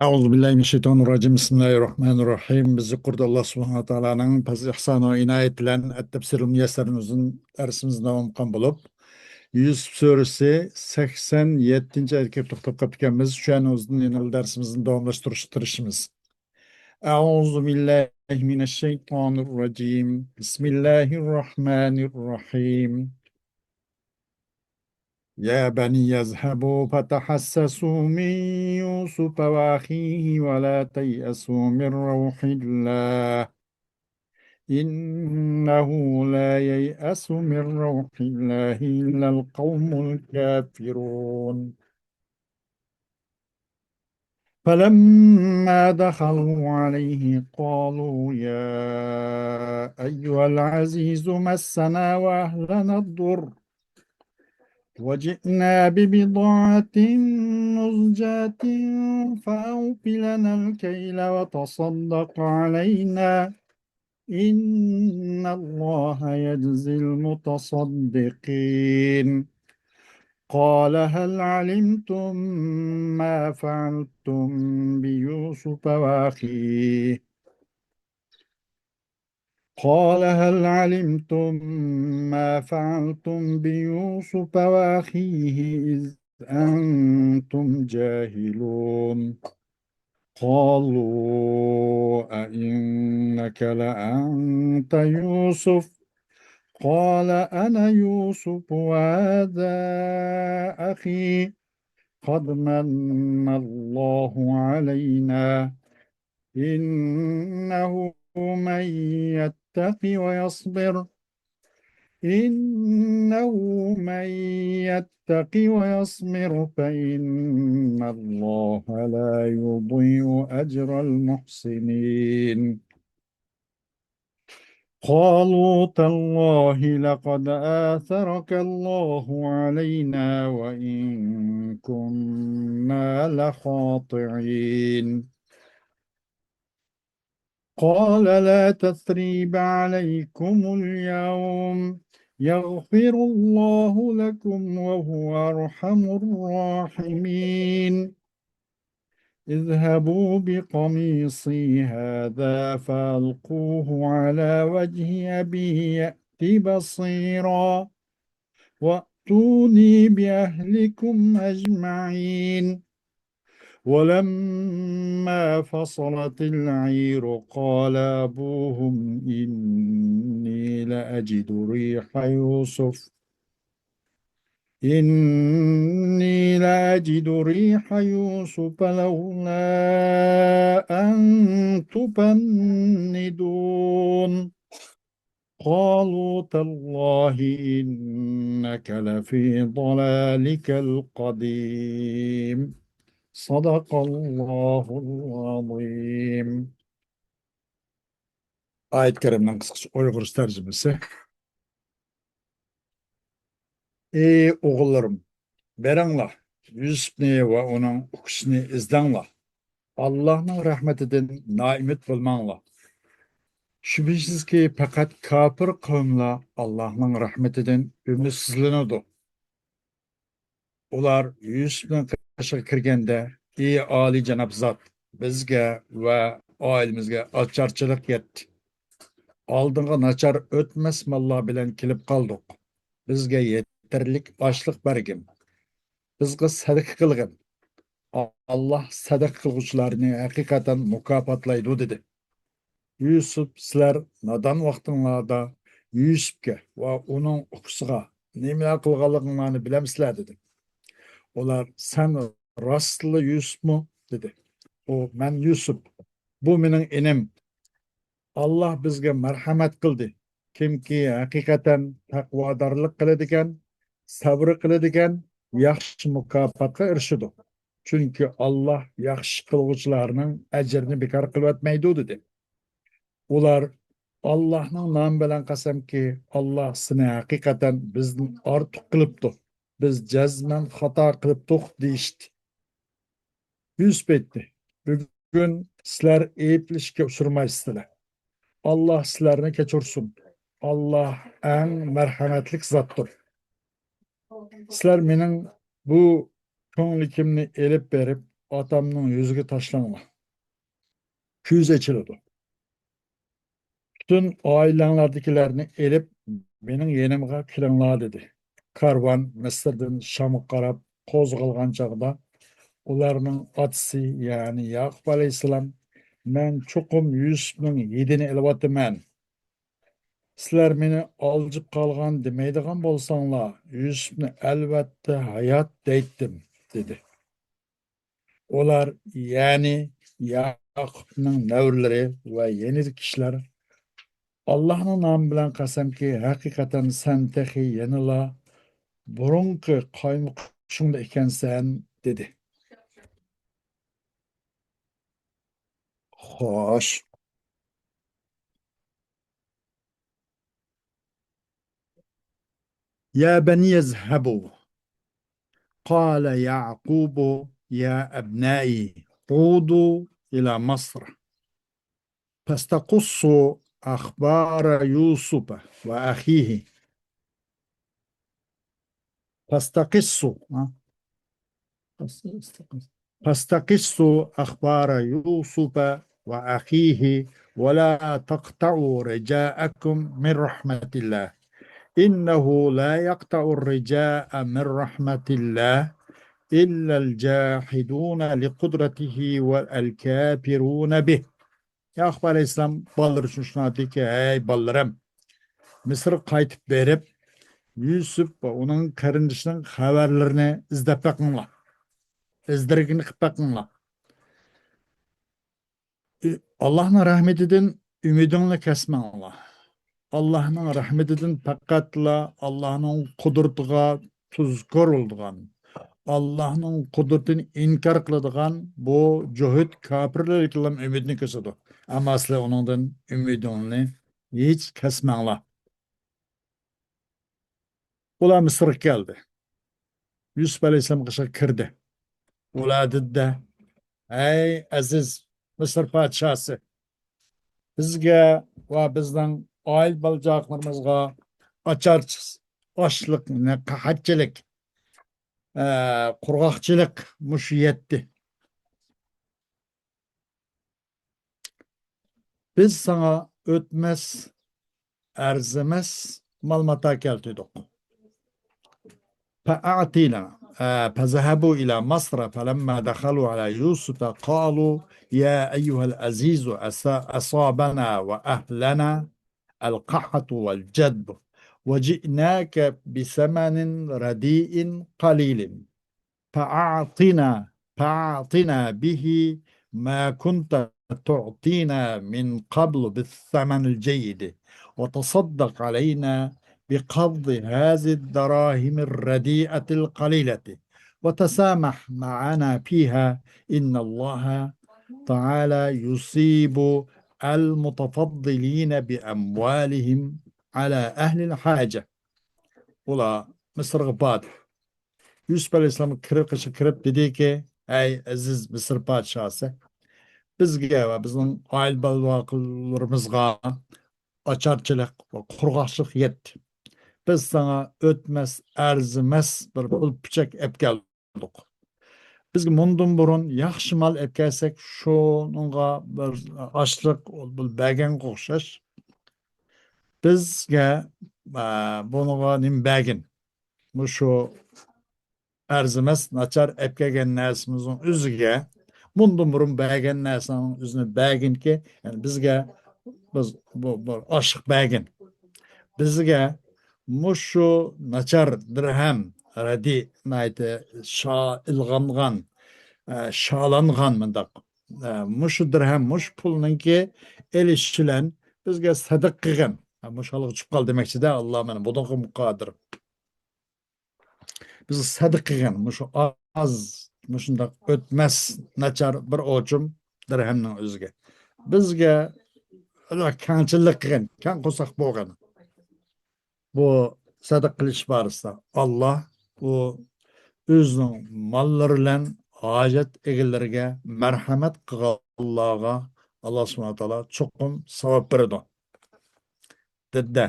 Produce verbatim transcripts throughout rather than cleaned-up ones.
أعوذ بالله من الشيطان الرجيم. بسم الله الرحمن الرحيم. بىز يۇقىرىدا ئاللا سۇبھانەھۇ ۋە تائالانىڭ پەزلى ئىھسانى ۋە ئىنايىتى بىلەن ئەتتەپسىرۇل مۇيەسسەرنىڭ ئۇزۇن دەرسىمىزنى داۋام قىلغان بولۇپ، يۈسۈپ سۈرىسى سەكسەن يەتتىنچى ئايەتكە كېلىپ توختاپ قاپتىكەنمىز. شۇ يەرنىڭ ئۆزىدىن يەنە دەرسىمىزنى داۋاملاشتۇرۇشقا تىرىشىمىز. أعوذ بالله من الشيطان الرجيم. بسم الله الرحمن الرحيم. يا بني اذهبوا فتحسسوا من يوسف وأخيه ولا تيأسوا من روح الله، إنه لا ييأس من روح الله إلا القوم الكافرون. فلما دخلوا عليه قالوا يا أيها العزيز مسنا وأهلنا الضر وجئنا ببضاعة مزجاة فأوف لنا الكيل وتصدق علينا إن الله يجزي المتصدقين. قال هل علمتم ما فعلتم بيوسف وأخيه؟ قال هل علمتم ما فعلتم بيوسف وأخيه إذ أنتم جاهلون. قالوا أئنك لأنت يوسف؟ قال أنا يوسف وهذا أخي قد من الله علينا إنه من يتق ويصبر إنه من يتق ويصبر فإن الله لا يضيع أجر المحسنين. قالوا تالله لقد آثرك الله علينا وإن كنا لخاطئين. قال لا تثريب عليكم اليوم يغفر الله لكم وهو أرحم الراحمين. اذهبوا بقميصي هذا فألقوه على وجه أبي يأت بصيرا وأتوني بأهلكم أجمعين. ولما فصلت العير قال أبوهم إني لأجد ريح يوسف إني لأجد ريح يوسف لولا أن تفندون. قالوا تالله إنك لفي ضلالك القديم. صدق الله العظيم. ئايەت كەرىمنىڭ قىسقىچە ئۇيغۇرچە تەرجىمىسى. ئى ئوغۇللىرىم، بېرىڭلار، يۈسۈپنى ۋە ئۇنىڭ ئۇكىسىنى ئىزدەڭلار. ئاللاھنىڭ رەھمىتىدىن نائۈمىد بولماڭلار. شۈبھىسىزكى، پەقەت كاپىر قەۋملەر ئاللاھنىڭ رەھمىتىدىن ئۈمىدسىزلىنىدۇ. ئۇلار يۈسۈپنىڭ قېشىغا كىرگەندە، ئى ئالىيجاناب زات، بىزگە ۋە ئائىلىمىزگە ئاچارچىلىق يەتتى. ئالدىڭغا ناچار ئۆتمەس ماللار بىلەن كېلىپ قالدۇق. بىزگە يېتەرلىك ئاشلىق بەرگىن. بىزگە سەدىقە قىلغىن. ئاللاھ سەدىقە قىلغۇچىلارنى ھەقىقەتەن مۇكاپاتلايدۇ، دېدى. يۈسۈپ، سىلەر نادان ۋاقتىڭلاردا يۈسۈپكە ۋە ئۇنىڭ ئۇكىسىغا نېمىلەر قىلغانلىقىڭلارنى بىلەمسىلەر؟ دېدى. ئۇلار، سەن راستلا يۈسۈپمۇ؟ دېدى. ئۇ، مەن يۈسۈپ. بۇ مېنىڭ ئىنىم. ئاللاھ بىزگە مەرھەمەت قىلدى. كىمكى ھەقىقەتەن تەقۋادارلىق قىلىدىكەن، سەۋر قىلىدىكەن، ياخشى مۇكاپاتقا ئېرىشىدۇ. چۈنكى ئاللاھ ياخشى قىلغۇچىلارنىڭ ئەجرىنى بىكار قىلىۋەتمەيدۇ، دېدى. ئۇلار، ئاللاھنىڭ نامى بىلەن قەسەمكى، ئاللاھ سېنى ھەقىقەتەن بىزدىن ئارتۇق قىلىپتۇ. بىز جەزمەن خاتا قىلىپتۇق، دېيىشتى. يۈسۈپ ئېيتتى، بۈگۈن سىلەر ئەيىبلىشىشكە ئۇچرىمايسىلەر. ئاللاھ سىلەرنى كەچۈرسۇن. ئاللاھ ئەڭ مەرھەمەتلىك زاتتۇر. سىلەر مېنىڭ بۇ كۆڭلىكىمنى ئېلىپ بېرىپ، ئاتامنىڭ يۈزىگە تاشلاڭلار. كۆزى ئېچىلىدۇ. پۈتۈن ئائىلەڭلاردىكىلەرنى ئېلىپ، مېنىڭ يېنىمغا كېلىڭلار، دېدى. كارۋان مىسىردىن شامغا قاراپ قوزغالغان چاغدا، ئۇلارنىڭ ئاتىسى، يەنى ياقۇپ ئەلەيھىسسالام، مەن چوقۇم يۈسۈپنىڭ ھىدىنى ئېلىۋاتىمەن. سىلەر مېنى ئالجىپ قالغان دېمەيدىغان بولساڭلار، يۈسۈپنى ئەلۋەتتە ھايات دەيتتىم، دېدى. ئۇلار، يەنى ياقۇپنىڭ نەۋرىلىرى ۋە يەنە كىشىلەر، ئاللاھنىڭ نامى بىلەن قەسەمكى، ھەقىقەتەن سەن تېخى يەنىلا بۇرۇنقى قايمۇقۇشۇڭدا ئىكەنسەن، دېدى. خوش. يا بني اذهبوا. قال يعقوب يا أبنائي عودوا إلى مصر فاستقصوا أخبار يوسف وأخيه. فاستقصوا، ها؟ فاستقصوا أخبار يوسف وأخيه ولا تقطعوا رجاءكم من رحمة الله. إنه لا يقطع الرجاء من رحمة الله إلا الجاحدون لقدرته والكافرون به. ياقۇپ ئەلەيھىسسالام بالىلىرى ئۈچۈن شۇنداق دېدىكى، ھەي بالىلىرىم، مىسىرغا قايتىپ بېرىپ، يۈسۈپ ۋە ئۇنىڭ قېرىندىشىنىڭ خەۋەرلىرىنى ئىزدەپ بېقىڭلار. ئىزدىرىگىنى قىلىپ بېقىڭلار. ئاللاھنىڭ رەھمىتىدىن ئۈمىدىڭلارنى كەسمەڭلار. ئاللاھنىڭ رەھمىتىدىن پەقەتلا ئاللاھنىڭ قۇدرىتىغا تۇزكور بولىدىغان، ئاللاھنىڭ قۇدرىتىنى ئىنكار قىلىدىغان بۇ جۇھۇد كاپىرلىرىدىنلا ئۈمىدنى كېسىدۇ. ئەمما سىلەر ئۇنىڭدىن ئۈمىدىڭلارنى ھېچ كەسمەڭلار. ئۇلار مىسىرغا كەلدى. يۈسۈپ ئەلەيھىسسالام قېشىغا كىردى. ئۇلار دېدى، ھەي ئەزىز مىسىر پادىشاھسى، بىزگە ۋە بىزنىڭ ئائىلە بالا-چاقىلىرىمىزغا ئاچارچىلىق، ئاشلىق، قەھەتچىلىك، ئە، قۇرغاقچىلىق مۇشۇ يەتتى. بىز ساڭا ئۆتمەس، ئەرزىمەس مال-ماتا كەلتۈردۇق. فأعطنا، آه، فذهبوا إلى مصر فلما دخلوا على يوسف قالوا يا أيها العزيز أص-، أصابنا وأهلنا القحط والجدب وجئناك بثمن رديء قليل فأعطنا، فأعطنا به ما كنت تعطينا من قبل بالثمن الجيد، وتصدق علينا بقبض هذه الدراهم الرديئة القليلة، وتسامح معنا فيها، إن الله تعالى يصيب المتفضلين بأموالهم على أهل الحاجة. ئۇلار مىسىرغا باردى. يۈسۈپ ئەلەيھىسسالام كىرىپ، قېشىغا كىرىپ دېدىكى، ھەي ئەزىز مىسىر پادىشاھسى، بىزگە ۋە بىزنىڭ ئائىلە بالىلىرىمىزغا ئاچارچىلىق ۋە قۇرغاقچىلىق يەتتى. بىز ساڭا ئۆتمەس، ئەرزىمەس بىر پۇل پۈچەك ئەپ كەلدۇق. بىزگە مۇندىن بۇرۇن ياخشى مال ئەپ كەلسەك، شۇنىڭغا بىر ئاشلىق، بىر بەرگەنگە ئوخشاش. بىزگە، ئە، بۇنىڭغا نېمە بەرگىن؟ مۇشۇ ئەرزىمەس، ناچار ئەپ كەلگەن نەرسىمىزنىڭ ئۆزىگە، مۇندىن بۇرۇن بەرگەن نەرسىنىڭ ئۆزىنى بەرگىنكى، يەنى بىزگە، بىز بۇ، بۇ ئاشلىق بەرگىن. بىزگە مۇشۇ ناچار دىرھەم، رەدى، ناھايىتى شا-، ئىلغانغان، ئە، شالانغان مۇنداق، ئە، مۇشۇ دىرھەم، مۇشۇ پۇلنىڭكى ئېلىشى بىلەن بىزگە سەدىقە قىلغىن. ئە، مۇشۇ ھالغا چۈشۈپ قال دېمەكچىدە، ئاللا مانا بۇنىڭغىمۇ قادىر. بىز سەدىقە قىلغىن، مۇشۇ ئاز، مۇشۇنداق ئۆتمەس ناچار بىر ئوچۇم دىرھەمنىڭ ئۆزىگە. بىزگە كەڭچىللىك قىلغىن، كەڭ قورساق بولغىن. بۇ سەدىقە قىلىش بارىسىدا ئاللا ئۇ ئۆزىنىڭ ماللىرى بىلەن ھاجەت ئىگىلىرىگە مەرھەمەت قىلغانلارغا ئاللا سۇبھانەھۇ ۋە تائالا چوقۇم ساۋاب بېرىدۇ. دېدى.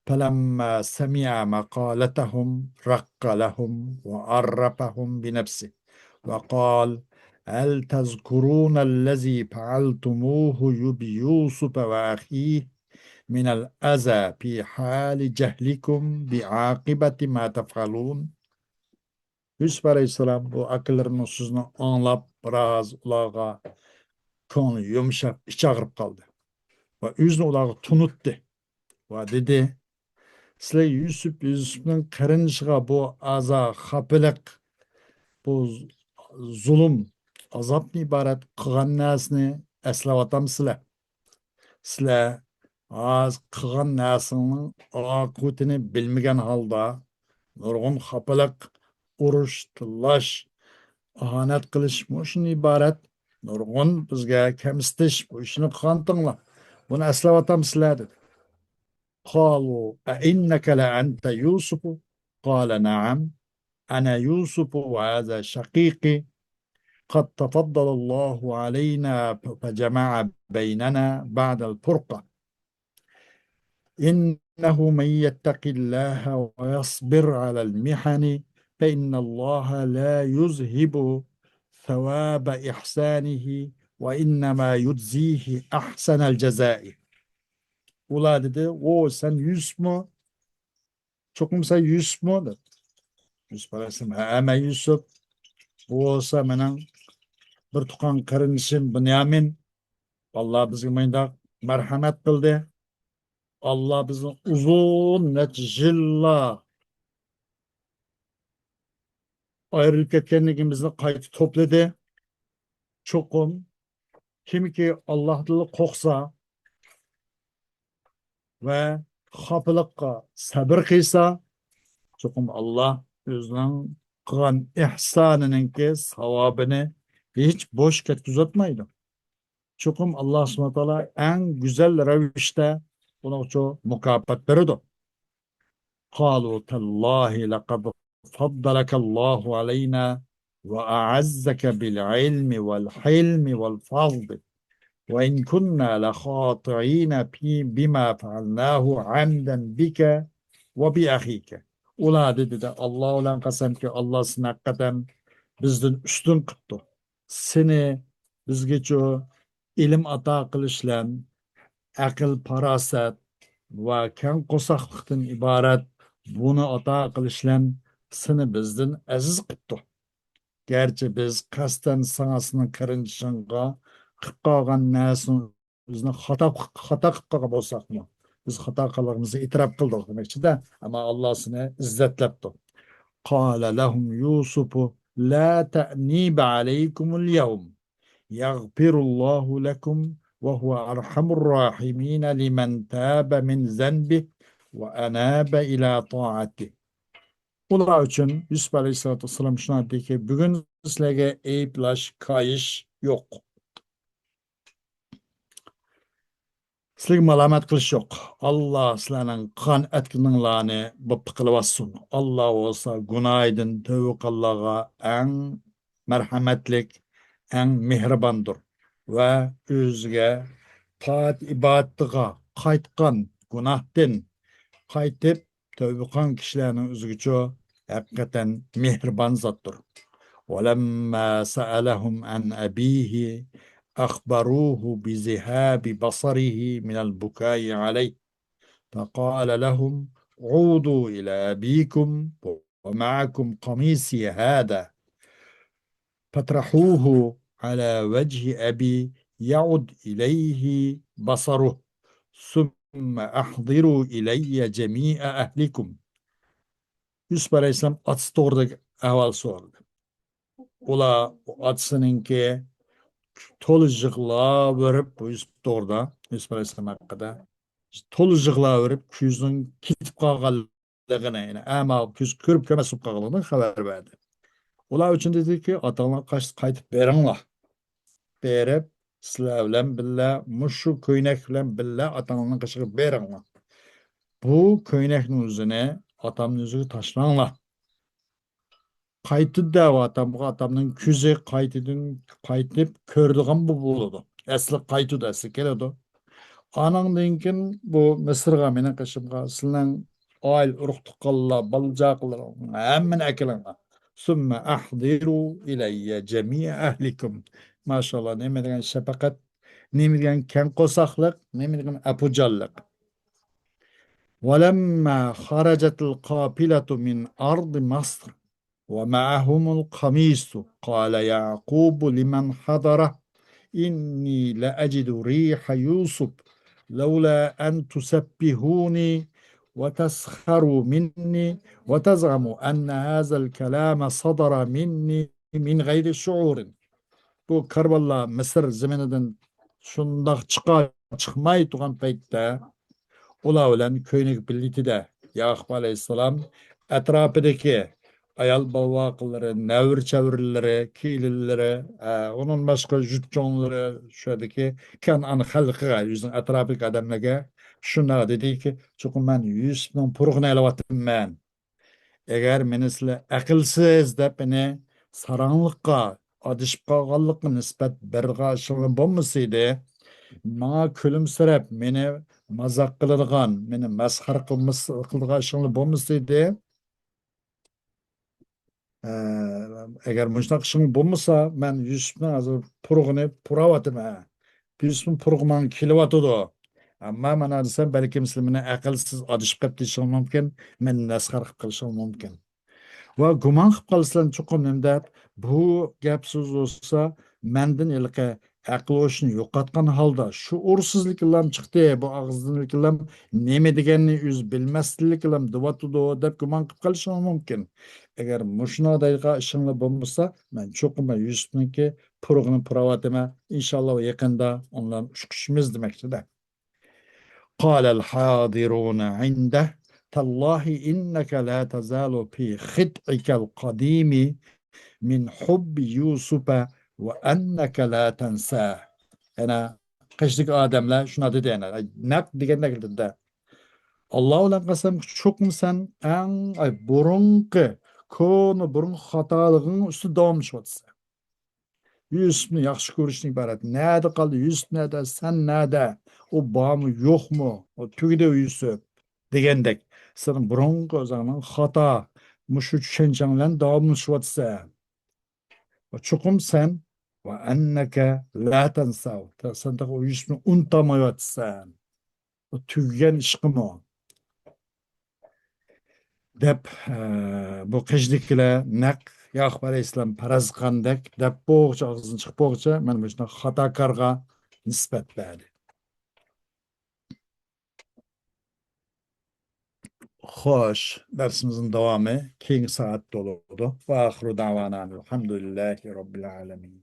فلما سمع مقالتهم رق لهم وعرفهم بنفسه وقال هل تذكرون الذي فعلتموه بيوسف وأخيه من الأذى في حال جهلكم بعاقبة ما تفعلون؟ يۈسۈپ ئەلەيھىسسالام بۇ ئاكىلىرىنىڭ سۆزىنى ئاڭلاپ، بىراز ئۇلارغا كۆڭلى يۇمشاپ، ئىچى ئاغرىپ قالدى. ۋە ئۆزىنى ئۇلارغا تونۇتتى. ۋە دېدى، سىلەر يۈسۈپ، يۈسۈپنىڭ قېرىندىشىغا بۇ ئازا، خاپىلىق، بۇ زۇلۇم، ئازابتىن ئىبارەت قىلغان نەرسىنى ئەسلەۋاتامسىلەر؟ سىلەر ھازىر قىلغان نەرسىڭنىڭ ئاقىۋىتىنى بىلمىگەن ھالدا نۇرغۇن خاپىلىق، ئۇرۇش، تىللاش، ئاھانەت قىلىش، مۇشۇندىن ئىبارەت نۇرغۇن بىزگە كەمسىتىش، بۇ ئىشنى قىلغانتىڭلار. بۇنى ئەسلەۋاتامسىلەر؟ دېدى. قالوا أئنك لأنت يوسف؟ قال نعم، أنا يوسف وهذا شقيقي، قد تفضل الله علينا فجمع بيننا بعد الفرقة. إنه من يتق الله ويصبر على المحن فإن الله لا يضيع ثواب إحسانه وإنما يجزيه أحسن الجزاء. ئۇلار دېدى، ئۇ سەن يۈسۈپمۇ؟ چوقۇم سەن يۈسۈپمۇ؟ دەپ. يۈسۈپ ئەلەيھىسسالام، ھە، مەن يۈسۈپ. بۇ بولسا مېنىڭ بىر تۇغقان قېرىندىشىم بۇنيامىن. ئاللا بىزگە مۇنداق مەرھەمەت قىلدى. ئاللا بىزنى ئۇزۇن نەچچە يىللار ئايرىلىپ كەتكەنلىكىمىزنى قايتا توپلىدى. چوقۇم كىمكى ئاللاھتىنلا قورقسا ۋە خاپىلىققا سەبرى قىلسا، چوقۇم ئاللا ئۆزىنىڭ قىلغان ئېھسانىنىڭكى ساۋابىنى ھېچ بوش كەتكۈزۈۋەتمەيدۇ. چوقۇم ئاللا سۇبھانەھۇ ۋە تائالا ئەڭ گۈزەل رەۋىشتە ئۇنىڭغا مۇكاپات بېرىدۇ. قالوا تالله لقد فضلك الله علينا وأعزك بالعلم والحلم والفضل وإن كنا لخاطئين في- بما فعلناه عمدا بك وبأخيك. ئۇلار دېدى، ئاللا بىلەن قەسەمكى، ئاللا سېنى ھەقىقەتەن بىزدىن ئۈستۈن قىپتۇ. سېنى بىزگىچۇ ئىلىم ئاتا قىلىش بىلەن ئەقىل، پاراسەت ۋە كەڭ قورساقلىقتىن ئىبارەت بۇنى ئاتا قىلىش بىلەن سېنى بىزدىن ئەزىز قىپتۇ. گەرچە بىز قەستەن ساڭا، سېنىڭ قېرىندىشىڭغا قىپ قالغان نەرسىنى ئۆزىنى خاتا، خاتا قىپ قالغان بولساقمۇ، بىز خاتا قىلغىنىمىزنى ئېتىراپ قىلدۇق دېمەكچىدە، ئەمما ئاللا سېنى ئىززەتلەپتۇ. قال لهم يوسف لا تثريب عليكم اليوم يغفر الله لكم وهو أرحم الراحمين لمن تاب من ذنبه وأناب إلى طاعته. ئۇلار ئۈچۈن يۈسۈپ ئەلەيھىسسالاتۇ ۋەسسالام شۇنداق دېدىكى، بۈگۈن سىلەرگە ئەيىبلەش، كايىش يوق. سىلەرگە مالامەت قىلىش يوق. ئاللا سىلەرنىڭ قىلغان ئەتكىنىڭلارنى بوپپا قىلىۋاتسۇن. ئاللا بولسا گۇناھىدىن تەۋبە قىلغانلارغا ئەڭ مەرھەمەتلىك، ئەڭ مېھرىباندۇر. ۋە ئۆزىگە تائەت ئىبادىتىغا قايتقان، گۇناھتىن قايتىپ تەۋبە قىلغان كىشىلەرنىڭ ئۆزىگىچۇ ھەقىقەتەن مېھرىبان زاتتۇر. ولما سألهم عن أبيه أخبروه بذهاب بصره من البكاء عليه فقال لهم عودوا إلى أبيكم ومعكم قميصي هذا فاطرحوه على وجه أبي يعد إليه بصره ثم أحضروا إلي جميع أهلكم. يۈسۈپ ئەلەيھىسسالام ئاتىسى توغرىدىكى ئەھۋال سورىدى. ئۇلار ئاتىسىنىڭكى تولا يىغلاۋېرىپ، يۈسۈپ توغرىدا، يۈسۈپ ئەلەيھىسسالام ھەققىدە تولا يىغلاۋېرىپ، كۆزىنىڭ كېتىپ قالغانلىقىنى، يەنى ئەما، كۆز كۆرۈپ كۆرمەس بولۇپ قالغانلىقىنى خەۋەر بەردى. ئۇلار ئۈچۈن دېدىكى، ئاتاڭلار قاچ-، قايتىپ بېرىڭلار. بېرىپ، سىلەر بىلەن بىللە، مۇشۇ كۆينەك بىلەن بىللە ئاتاڭلارنىڭ قېشىغا بېرىڭلار. بۇ كۆينەكنىڭ ئۆزىنى ئاتامنىڭ يۈزىگە تاشلاڭلار. قايتىدۇ دەۋاتامغۇ، ئاتامنىڭ كۆزى قايتىدىن، قايتىپ كۆرىدىغان بولۇپ بولىدۇ. ئەسلى قايتىدۇ، ئەسلى كېلىدۇ. ئانىڭدىن كېيىن بۇ مىسىرغا، مېنىڭ قېشىمغا، سىلەرنىڭ ئائىلە ئۇرۇق تۇغقانلار، بالا چاقىلىرىڭ، ھەممىنى ئەكېلىڭلار. ثم أحضروا إلي جميع أهلكم. ماشائاللا، نېمە دېگەن شەپقەت، نېمە دېگەن كەڭ قورساقلىق، نېمە دېگەن ئەپۇجانلىق. ولما خرجت القافلة من أرض مصر ومعهم القميص قال يعقوب لمن حضره إني لأجد ريح يوسف لولا أن تسبحوني وتسخروا مني وتزعموا أن هذا الكلام صدر مني من غير شعور. بۇ كارۋانلار مىسىر زېمىنىدىن شۇنداق چىقار چىقماي تۇرغان پەيتتە، ئۇلار بىلەن كۆينىكى بىللىتىدە ياقۇپ ئەلەيھىسسالام ئەتراپىدىكى ئايال باۋاقلىرى، نەۋرە-چەۋرىلىرى، كېلىنلىرى، ئە، ئۇنىڭ باشقا جۇتچوڭلىرى، شۇ يەردىكى كەنئان خەلقىگە، ئۆزىنىڭ ئەتراپىدىكى ئادەملەرگە شۇنداق دېدىكى، چوقۇم مەن يۈسۈپنىڭ پۇرىقىنى ئېلىۋاتىمەن. ئەگەر مېنى سىلەر ئەقىلسىز دەپ، مېنى ساراڭلىققا، ئادىشىپ قالغانلىققا نىسبەت بېرىدىغان ئىشىڭلار بولمىسىدى، ماڭا كۈلۈمسىرەپ، مېنى مازاق قىلىدىغان، مېنى مەسخىرە قىلمىس-، قىلىدىغان ئىشىڭلار بولمىسىدى، ئە، ئەگەر مۇشۇنداق ئىشىڭ بولمىسا، مەن يۈسۈپنىڭ ھازىر پۇرىقىنى پۇراۋاتىمەن. يۈسۈپنىڭ پۇرىقى ماڭا كېلىۋاتىدۇ. ئەمما مانا دېسەم، بەلكىم سىلەر مېنى ئەقىلسىز، ئادىشىپ قېلىپ دېيىشىڭ مۇمكىن، مېنى مەسخىرە قىلىپ قېلىشىڭ مۇمكىن. ۋە گۇمان قىلىپ قالىسىلەر چوقۇم نېمە دەپ، بۇ گەپ سۆز بولسا مەندىن ھېلىقى ئەقىل ھوشىنى يوقاتقان ھالدا، شۇئۇرسىزلىكىلام چىقتى، بۇ ئاغزىدىنكىلام نېمە دېگەننى ئۆزى بىلمەسلىكىلام دېۋاتىدۇ دەپ گۇمان قىلىپ قېلىشىڭلار مۇمكىن. ئەگەر مۇشۇنداق دەيدىغان ئىشىڭلار بولمىسا، مەن چوقۇم يۈسۈپنىڭكى پۇرىقىنى پۇراۋاتىمەن. ئىنشاللا يېقىندا ئۇنىڭ بىلەن ئۇچرىشىمىز دېمەكچىدە. قال الحاضرون عنده تالله إنك لا تزال في خدعك القديم من حب يوسف وأنك لا تنساه. يەنە قېشىدىكى ئادەملەر شۇنداق دېدى، يەنە نەق دېگەندەك دېدى. ئاللا بىلەن قەسەمكى، چوقۇم سەن ئەڭ، ئاي، بۇرۇنقى، كونا بۇرۇنقى خاتالىقىڭ ئۈستىدە داۋاملىشىۋاتىسەن. يۈسۈپنى ياخشى كۆرۈشتىن ئىبارەت. نەدە قالدى يۈسۈپ، نەدە، سەن نەدە؟ ئۇ بارمۇ، يوقمۇ؟ ئۇ تۈگىدى يۈسۈپ دېگەندەك. سېنىڭ بۇرۇنقى ئۆزۈڭنىڭ خاتا، مۇشۇ چۈشەنچەڭ بىلەن داۋاملىشىۋاتىسەن. چوقۇم سەن، ۋە ئەننەكە لا تەنساۋ، سەن تېخى ئۇ يۈسۈپنى ئۇنتالمايۋاتىسەن. ئۇ تۈگىگەن ئىشقىمۇ؟ دەپ، ئە، بۇ قېشىدىكىلەر نەق ياقۇپ ئەلەيھىسسالام پەرەز قىلغاندەك دەپ بولغۇچە، ئاغزىدىن چىقىپ بولغۇچە، مەن مۇشۇنداق خاتاكارغا نىسبەت بەردى. خوش، دەرسىمىزنىڭ داۋامى كېيىنكى سائەتتە بولىدۇ. ۋە ئاخىرۇ دەۋانا ئەنىل ھەمدۇلىللاھى رەببىل ئالەمىن.